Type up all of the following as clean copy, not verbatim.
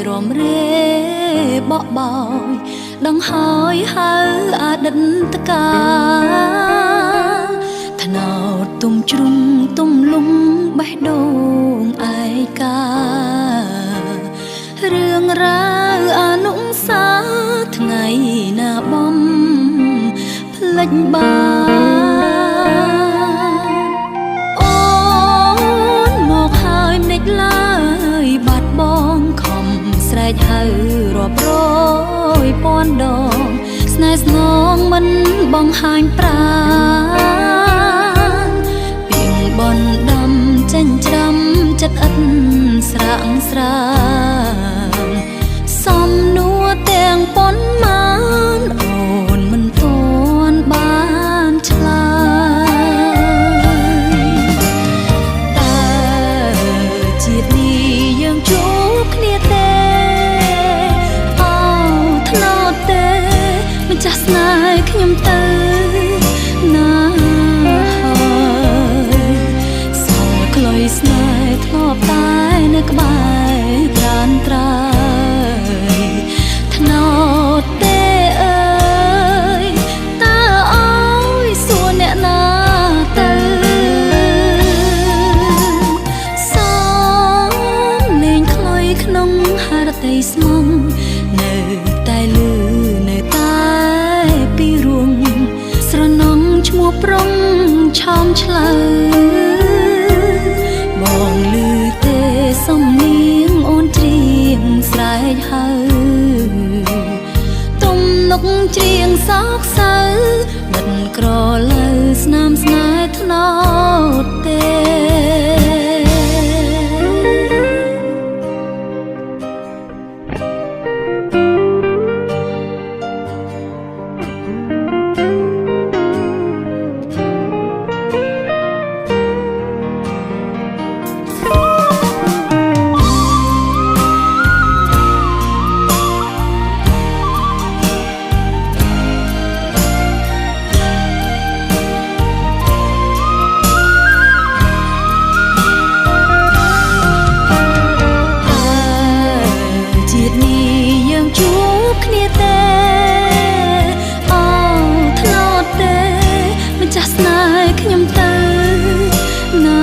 រំរេបក់បោយដងហើយហៅអតីតកាលថ្នោតទុំជ្រុងទុំលំបេះដូងឯការឿងរ៉ាវអនុសាថ្ងៃណាបំភ្លេចបានអូនមកហើយមិនដេចឡើយបាត់បងខំស្រែកហៅរាប់រយពាន់ដងស្នេហ៍ស្នងមិនបង្ហាញប្រាណពីងបនដំចិញ្ច្រាំចិត្តឥតស្រាងស្រានសំនួរទាំងប៉ុន្មានអូនមិនទាន់បានឆ្លើយតើជាតិនេះយើងជួបគ្នាទេអោថ្នោតទេម្ចាស់ស្នេហ៍ខ្ញុំទៅណាហើយសល់ក្លុយស្នេហ៍ធ្លាប់តែនៅក្បែរត្រានត្រើយថ្នោតទេអើយតើអើយសួរអ្នកណាទៅសំលេងក្លុយក្នុងហរតីស្មងនៅតែលឺនៅតែពីរួងស្រណងឈ្មោះប្រុងឆោមឆ្លើបងលឺទេសំនៀងអូនច្រៀងស្រែកហៅទំនុកច្រៀងសោកសៅដិតក្រឡៅស្នាមស្នេហ៍ថ្នោតទេជាតិនេះយើងជួបគ្នាទេអោថ្នោតទេម្ចាស់ស្នេហ៍ខ្ញុំទៅណា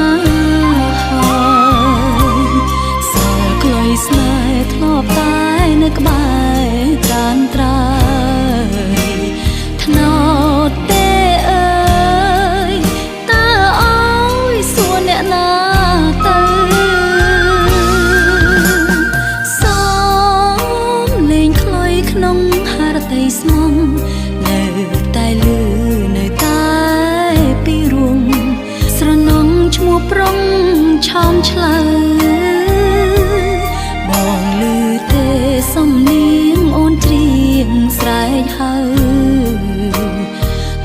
ហើយសល់ក្លុយស្នេហ៍ធ្លាប់តែនៅក្បែរត្រានត្រើយថ្នោតទេអើយតើអើយសួរអ្នកណាទៅសំលេងក្លុយក្នុងហរតីស្មងនៅតែលឺនៅតែពីរួងស្រណងឈ្មោះប្រុងឆោមឆ្លើបងលឺទេសំនៀងអូនច្រៀងស្រែកហៅ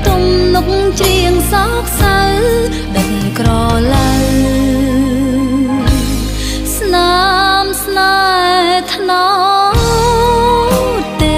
ទំនុកច្រៀងសោកសៅដិតក្រឡៅស្នាមស្នេហ៍ថ្នោតទេ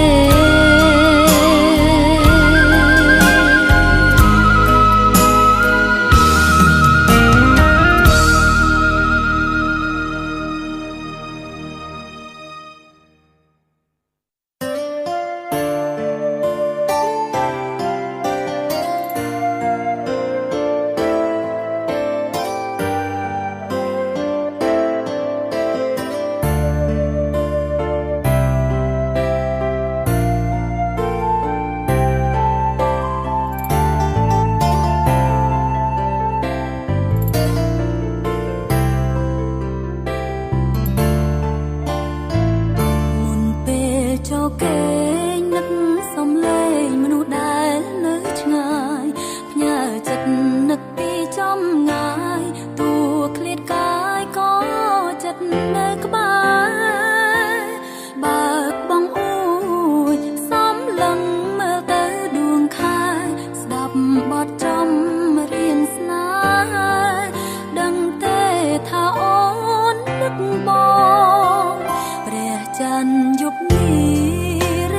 យប់នេះ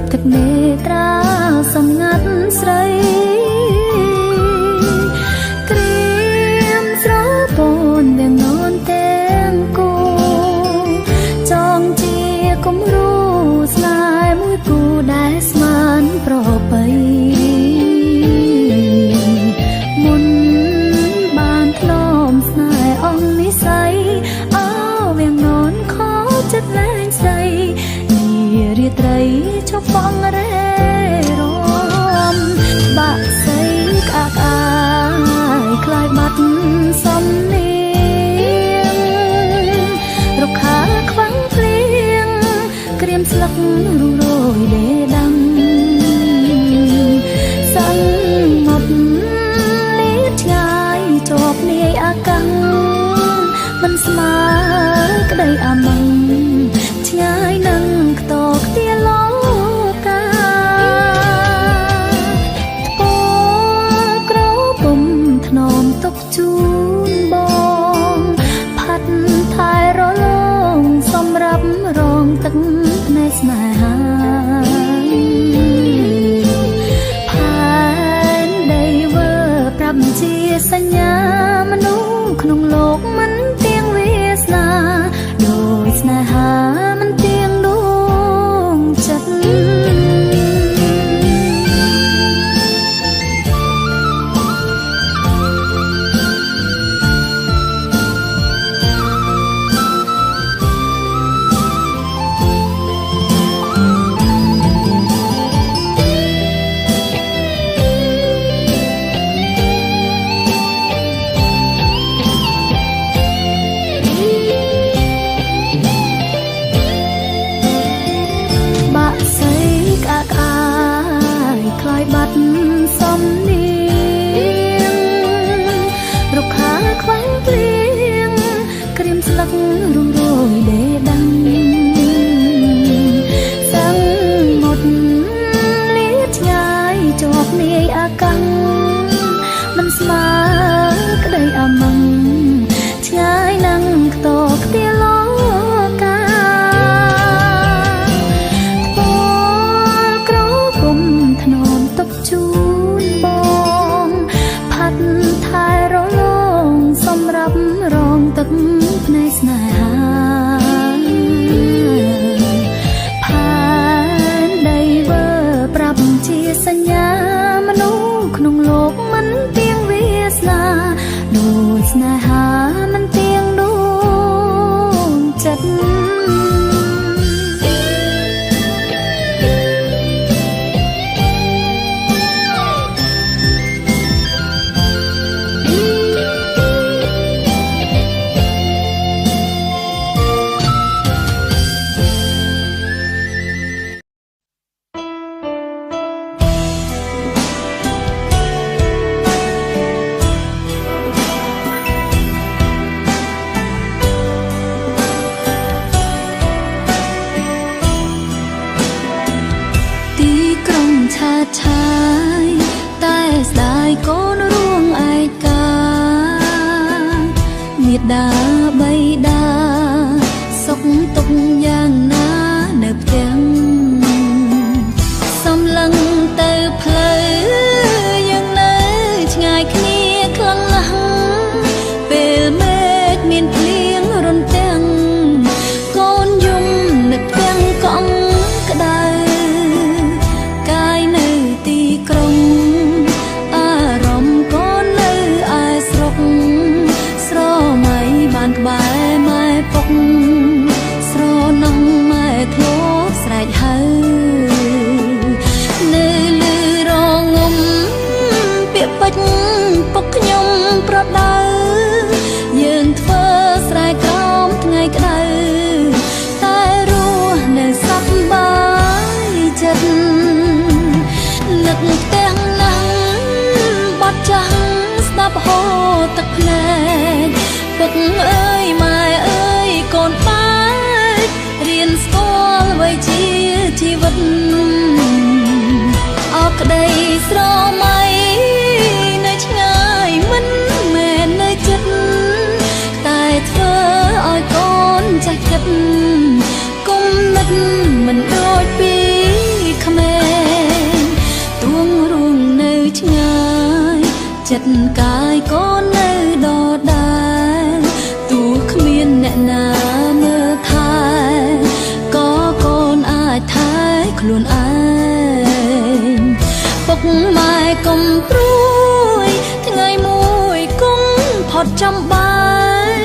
បទឹកនេត្រាសំងាត់ស្រីក្រៀមស្រពនវាងននទាំងគូចងជាគំរូស្នេហ៍មួយគូដែលស្មានប្រពៃមុនបានធ្លំស្នេហ៍អង្គនិស័យអោវាងននខចិត្តលែងស្រីនីរាត្រីជប់បងរេរំបាក់សីក្អាកអាយខ្លាយបាត់សំនៀងរុក្ខាខ្វាំងភ្លៀងក្រៀមស្លឹករុងរយដេដាំសឹងមកលៀបឆ្ងាយជាប់នាយអាកាំងមិនស្មើក្តីអាម៉ងឆ្ងាយនឹងខ្ទខ្ទាលោកាថ្ពក្រពុំធ្នមទុកជូនបងផាត់ថែរលងសម្រាប់រងទឹកភ្នែកស្នេហាផែនដីវើប្រាប់ជាសញ្ញាមនុស្សក្នុងលោកមិនទៀងវាសនាដោយស្នេហាមិនទៀងដួងចិត្ត បាក់សីក្អាកអាយខ្លាយបាត់សំនៀងរុក្ខាខ្វាំងភ្លៀងក្រៀមស្លឹករុងរយដេដាំសឹងមកលៀឆ្ងាយជាប់នាយអាកាំងមិនស្មើក្តីអាម៉ងឆ្ងាយនឹងខ្ទខ្ទាលោកា ថ្ពក្រពុំធ្នមទុកជូនបងផាត់ថែរលងសម្រាប់រងទឹកភ្នែកស្នេហាផែនដីវើប្រាប់ជាសញ្ញាមនុស្សក្នុងលោកមិនទៀងវាសនាដោយស្នេហាមិនទៀងដួងចិត្ត ទីក្រុងឆាតឆាយតែស្ដាយកូនរួងឯកាមេដាបៃតាសុខទុកយ៉ាងណានៅផ្ទាំងសំឡឹងទៅផ្លូវយើងនៅឆ្ងាយគ្នាខ្លាំងណាស់ពេលមេឃមានភ្លៀងរន្ទាំងកូនយំនឹកផ្ទាំងកង់ក្ដៅ កាយនៅទីក្រុងអារម្មណ៍ក៏នៅឯស្រុកស្រមៃបានក្បែរម៉ែពុកស្រណោះម៉ែធ្លាប់ស្រែកហៅនៅលឺរងំពាក្យពេចន៍ពុកខ្ញុំប្រដៅយើងធ្វើស្រែក្រោមថ្ងៃក្ដៅតែរស់នៅសប្បាយចិត្ត នឹកផ្ទាំងណាំងបត់ចាំងស្ដាប់ហូរទឹកភ្នែកពុកអើយម៉ែអើយកូនបែករៀនស្គាល់អ្វីជាជីវិតអោក្តីស្រមៃនៅឆ្ងាយមិនមែននៅចិត្តតែធ្វើឲ្យកូនចេះគិតគុំនឹកមិនដូចពីក្មេ ចិត្តកាយក៏នៅដដែលទោះគ្មានអ្នកណាមើលថែក៏កូនអាចថែខ្លួនឯងពុកម៉ែកុំព្រួយថ្ងៃមួយគង់ផុតចំបាយ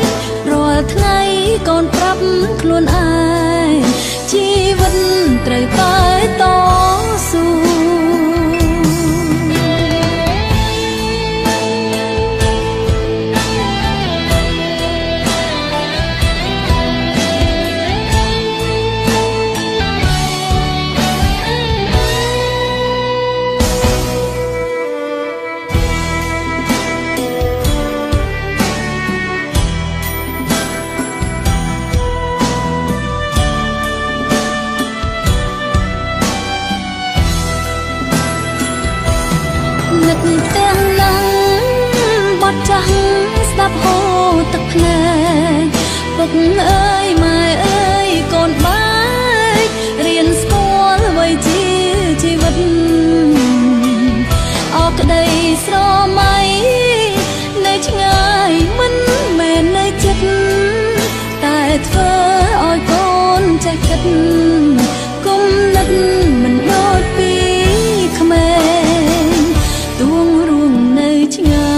រាល់ថ្ងៃកូនប្រាប់ខ្លួនឯងជីវិតត្រូវតែតស៊ូនឹកទាំងនឹងបត់ចាស់ស្ដាប់ហូរទឹកភ្នែកពុកអើយម៉ែអើយកូនបែករៀនស្គាល់អ្វីជាជីវិតអក្តីស្រមៃនៅឆ្ងាយមិនមែននៅចិត្តតែធ្វើឲ្យកូនចេះគិតគុំនឹកមិនដូចពីក្មេងទួងរួមនៅឆ្ងា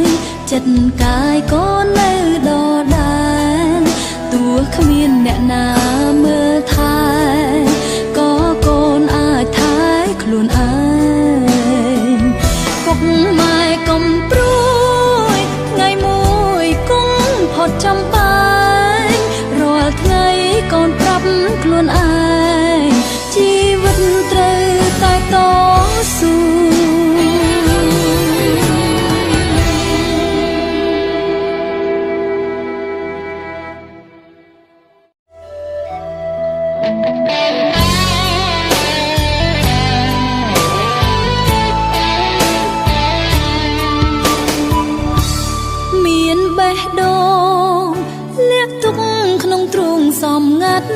យចិត្តកាយក៏នៅដដែលទោះគ្មានអ្នកណាមើលថែក៏កូនអាចថែខ្លួនឯងពុកម៉ែកុំព្រួយថ្ងៃមួយគង់ផុតចំបាយរាល់ថ្ងៃកូនប្រាប់ខ្លួនឯងជីវិតត្រូវតែតស៊ូមានបេះដូងលាក់ទុកក្នុងទ្រូងសំងាត់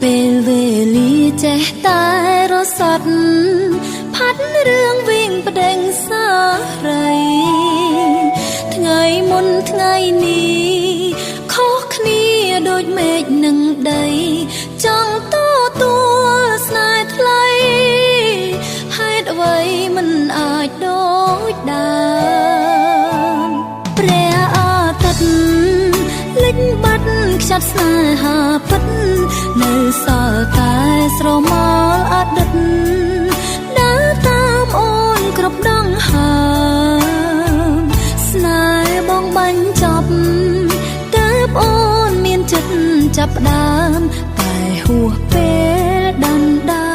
ពេលវេលាចេះតែរសត់ផាត់រឿងវិញប្តេងសារីថ្ងៃមុនថ្ងៃនេះខុសគ្នាដូចមេឃនឹងដីចង់តទួលស្នេហ៍ថ្លៃហេតុអ្វីមិនអាចដូចដើមព្រះអាទិត្យលិចបាត់ខ្ចាត់ស្នេហាពិតនៅសល់តែស្រមោលអតីតដើរតាមអូនគ្រប់ដងហើមស្នេហ៍បងបាញ់ចប់ទើបអូនមានចិត្តចាប់ផ្ដើមតែហួសពេលដានដើ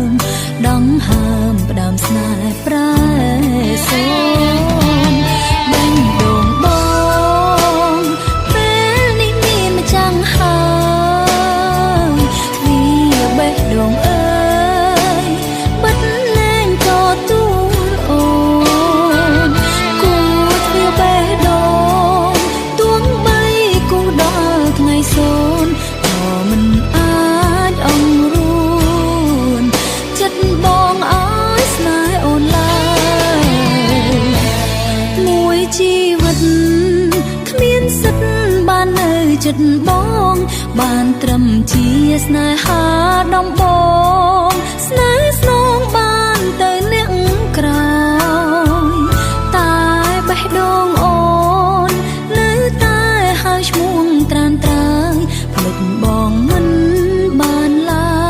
មដងហើមផ្ដើមស្នេហ៍ប្រែសូនបាញ់ដងបងពេលនេះមានម្ចាំងហើយទ្វាបេះដូងអើយបិទលែងក៏ទូលអូនគូទ្វាបេះដូងទួងបីគូដល់ថ្ងៃសូនក៏មិនអាចអង្រួនចិត្តបងឲ្យស្នេហ៍អូនឡើយមួយជីវិតគ្មានសិទ្ធបាននៅចិត្តបងបានត្រឹមជាស្នេហាដំបងស្នេហ៍ស្នងបានទៅអ្នកក្រោយតែបេះដូងអូននៅតែហៅឈ្មោះត្រានត្រើយភ្លេចបងមិនបានឡើ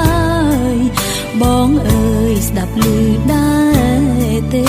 យបងអើយស្ដាប់ឮដែរទេ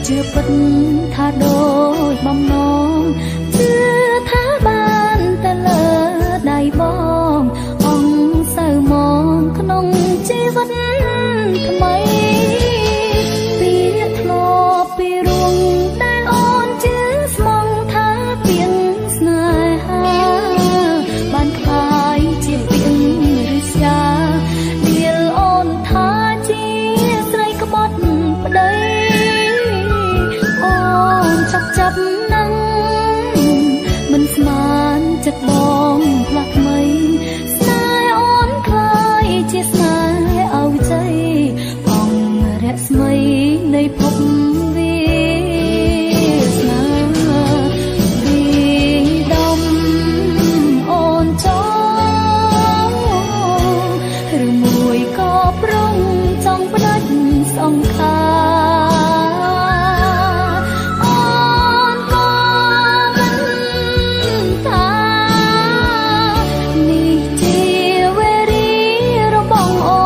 ជឿពិតថាដូចបំណងជឿថាបានតែលើដៃបងអង្គសៅមងក្នុងជីវិតថ្មីពីធ្លាប់ពីរួងដែលអូនជឿស្មងថាពីងស្នេហាបានខ្លាយជាពីងរិស្យាដៀលអូនថាជាស្រីក្បត់ប្តីអូនចាប់ចាប់ណាំងមិនស្មានចិត្តបងផ្លាស់ថ្មីស្នេហ៍អូនខ្លាយជាស្នេហ៍ឲ្យជ័យអង្គរស្មីនៃភពវាសនាពីដំអូនចង់ឬមួយក៏ប្រុងចង់ផ្ដាច់សង្ខារអូនក៏មិនថានេះជាវេរីរបស់អូ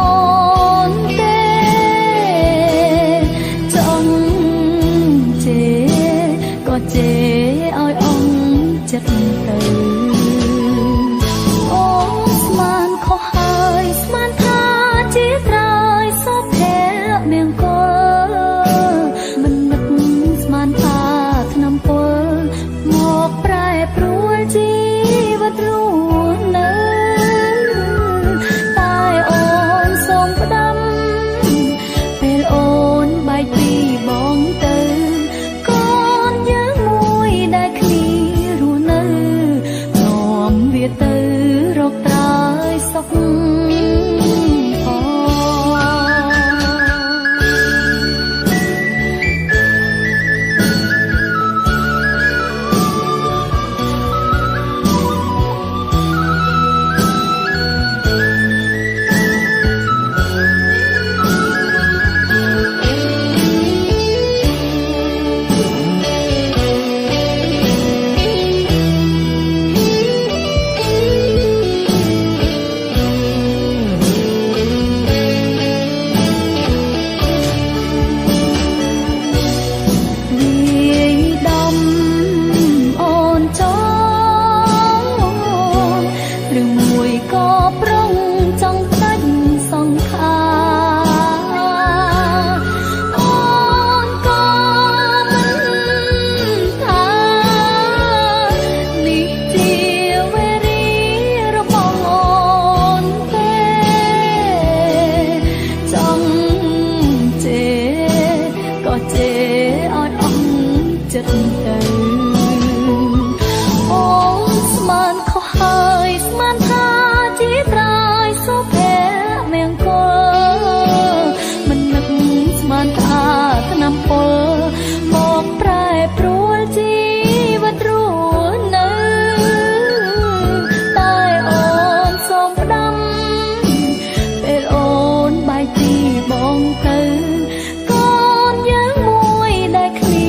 នទេចង់ជេរក៏ជេរឲ្យអង្គចិត្តទៅអូនស្មានខុសហើយស្មានថាជាត្រើយសុភមង្គលមិននឹកស្មានថាឆ្នាំពលមកប្រែប្រួលជីវិតរស់នៅតែអូនសូមផ្ដាំពេលអូនបែកពីបងទៅកូនយើងមួយដែលគ្នារស់នៅនាំវាទៅរកត្រើយសុខផង វាយដំអូនចង់ឬមួយក៏ប្រុងចង់ផ្ដាច់សង្ខារអូនក៏មិនថានេះជាវេរីរបស់អូនទេចង់ជេរក៏ជេរឲ្យអង្គចិត្តទៅអូនស្មានខុសហើយស្មានថាជាត្រើយសុភមង្គលមិននឹកស្មានថាឆ្នាំពលមកប្រែប្រួលជីវិតរស់នៅតែអូនសូមផ្ដាំពេលអូនបែកពីបងទៅកូនយើងមួយដែលគ្នា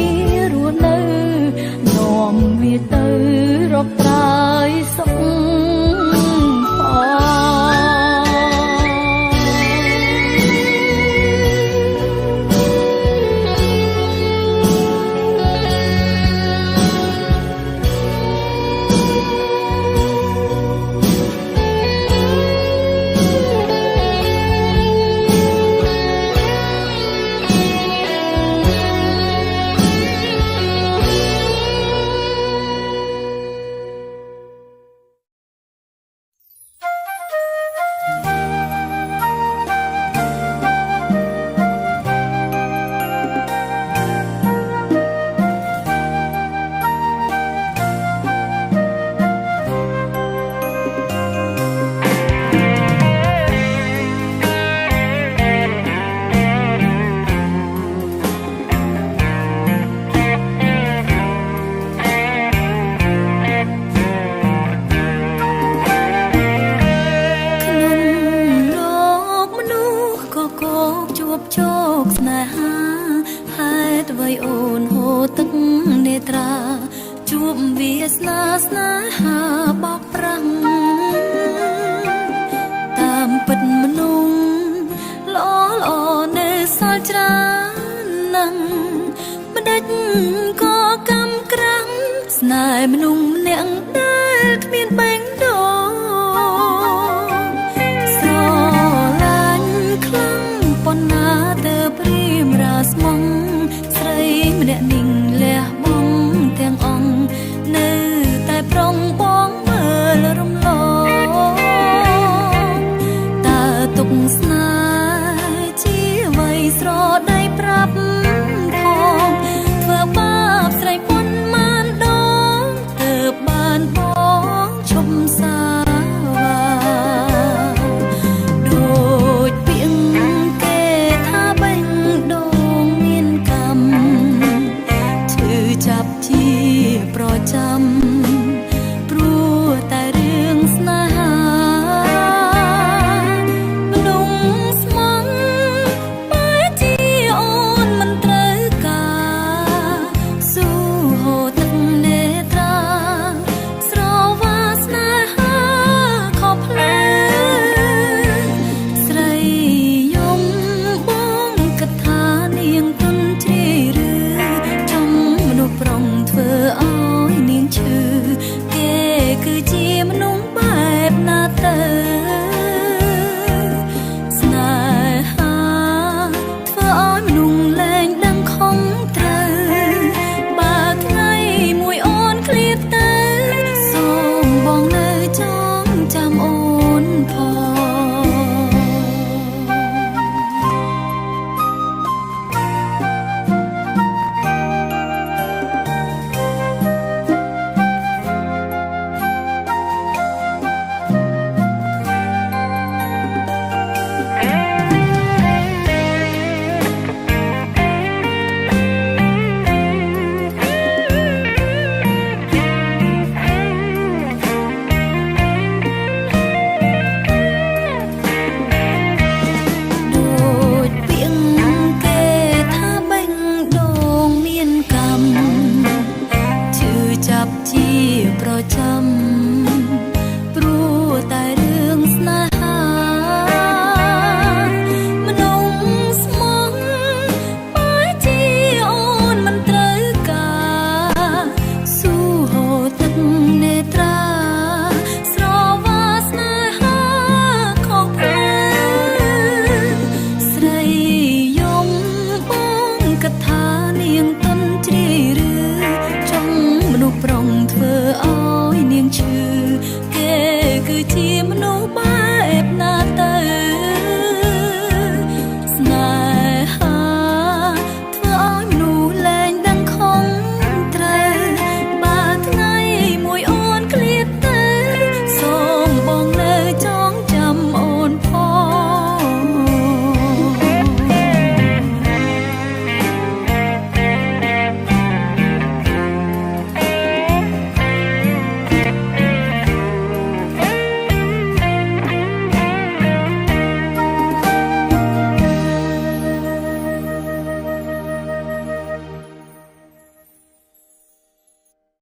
រស់នៅនាំវាទៅរកត្រើយសុខផង ក្នុងលោកមនុស្សក៏គោកជួបជោគស្នេហាហេតុអ្វីអូនហូរទឹកនេត្រាជួបវាសនាស្នេហាបោកប្រាំងតាមពិតមនុស្សល្អល្អនៅសល់ច្រើនណាស់ម ម្ដេចក៏កម្មក្រាំងស្នេហ៍មនុស្សម្នាក់ដែលគ្មានបែងដងស្រឡាញ់ខ្លាំងប៉ុណ្ណាទៅព្រាមរាស្មងស្រីម្នាក់នេះលះបង់ទាំងអង្គនៅតែប្រុងបងមើលរំលងតើទុកស្នេហ៍ជាអ្វីស្រដីប្រាប់ផងធ្វើបាបស្រីប៉ុន្មានដងទើបបានបងឈប់សាវ៉ាដូចពីងគេថាបេះដូងមានកម្មឈឺចាប់ជាប្រចាំ។